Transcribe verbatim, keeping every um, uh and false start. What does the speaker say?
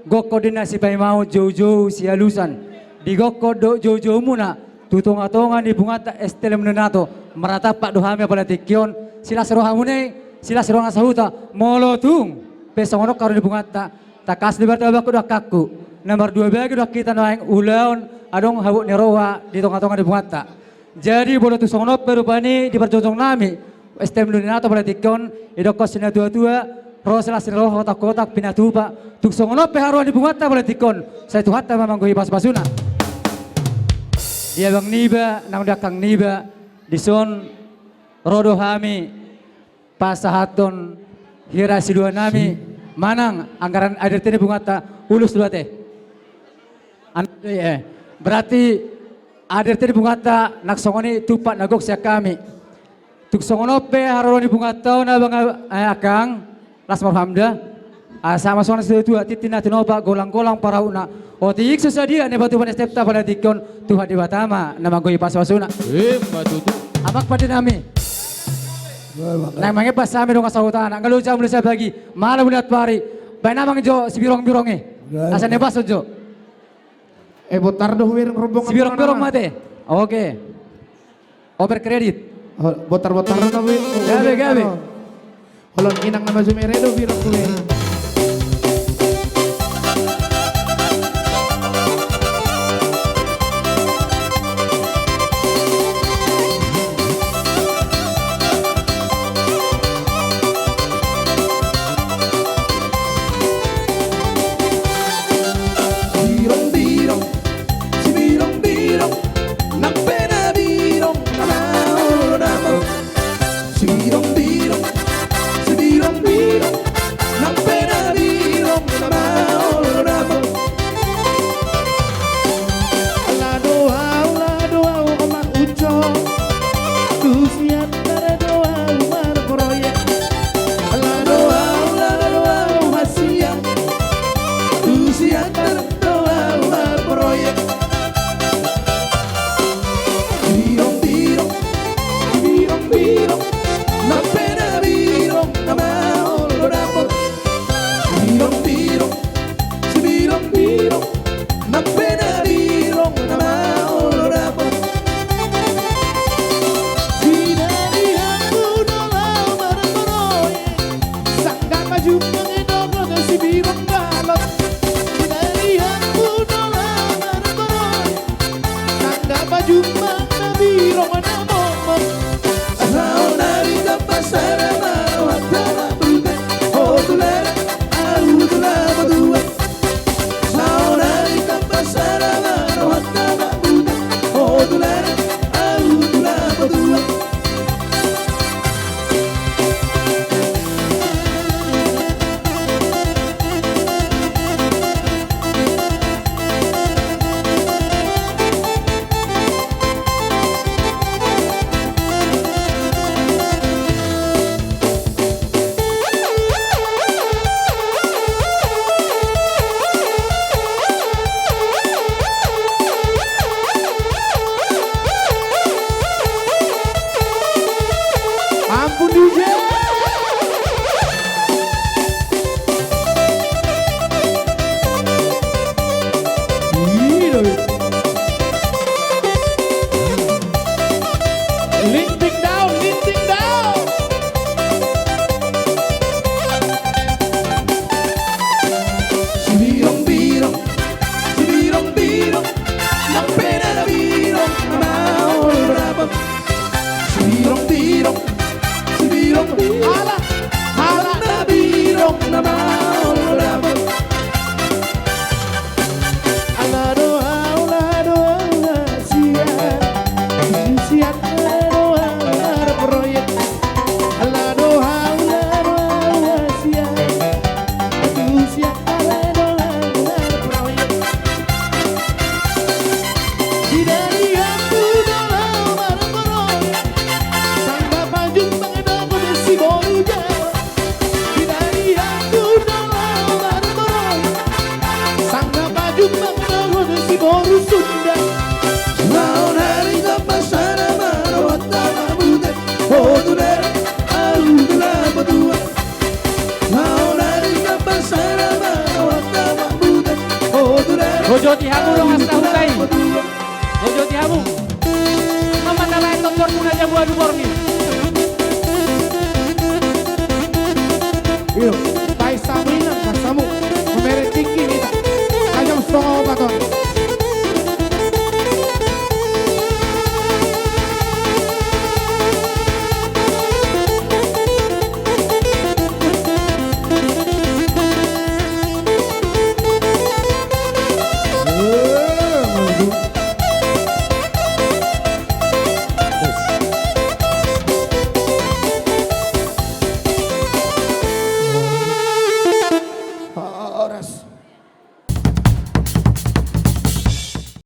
gokhon do ninna sipaimaon, joujou sialusan. Digokhon do joujoumuna tu tongatonga ni punguanta S T M Leman Donato. Marnatampak do hami apala tingki on, silas rohamuna i, silas roha na sahuta. Molo tung pe songon on haroro ni punguanta, tangkas do berarti, amangku dohot inangku, na marduabagi do hita nuaeng ulaon adong habot ni roha di tongatonga ni punguanta. Jadi molo tung songon on pe rupani di parjongjong nami S T M Leman Donato apala tingki on, didokkon sian natuatua, ro silas ni roha, hotakhotak pinatupa. Tung songon on pe haroro ni punguanta apala tingki on, sai Tuhanta ma manggohi pasupasuna. Di abang niba nang di angkang niba, dison ro do hami pasahathon hira silua nami manang anggaran A D R T ni punguanta. Ulos do ate. An-, eh, berarti A D R T ni punguanta nang songon i tumpak na gok sian hami. Tung songon on pe haroro ni punguanta on, abang, eh, angkang, las ma roham da. Asa ma songon na satua, tintin na tinopa, golanggolang parahutna. Otik so sadia na patupa ni stepta apala tingki on, Tuhan Debata ma na manggohi pasupasuna. Ima tutu. Amang pande nami. Nang mangebas hami dongan sahutana, nga loja muli siapagi, malam muli atpari. Baen amang jo sibirongbirong i. Asa nebas on jo. Eh, botar do hubereng rombongan. Sibirongbirong ma ate. Oke. Over kredit. Botar-botar na be. Gabe, gabe. Holong inang na maju mere do birong kue. Birong-birong, sibirongbirong, nang pe na birong na maol do dapot. Sibirongbirong, sibirongbirong, nang pe na birong na maol do dapot. Ala do au, ala do au omak uco, tu Siantar do au marproyek. Ala do au, ala do au hasian, tu Siantar do au marproyek. Birong-birong, birong-birong, nang pe na birong na maol do dapot. Birong-birong, sibirong-birong, nang pe na birong na maol do dapot. Sinari hamu do laho marproyek, sanggah pajumpang i dohot sibirong balot. Sinari hamu do laho marproyek, sanggah pajumpang na birong na momok. Saonari tamba sada ma rohanta na butek, ho tu ladang, ahu tu na patua. Saonari tamba sada ma rohanta na butek, ho tu ladang, ahu tu na patua. Hujoti hamu dongan sahuta i. Hujoti hamu. Mama na lain doktor puna jabu adu borngin. Iyo.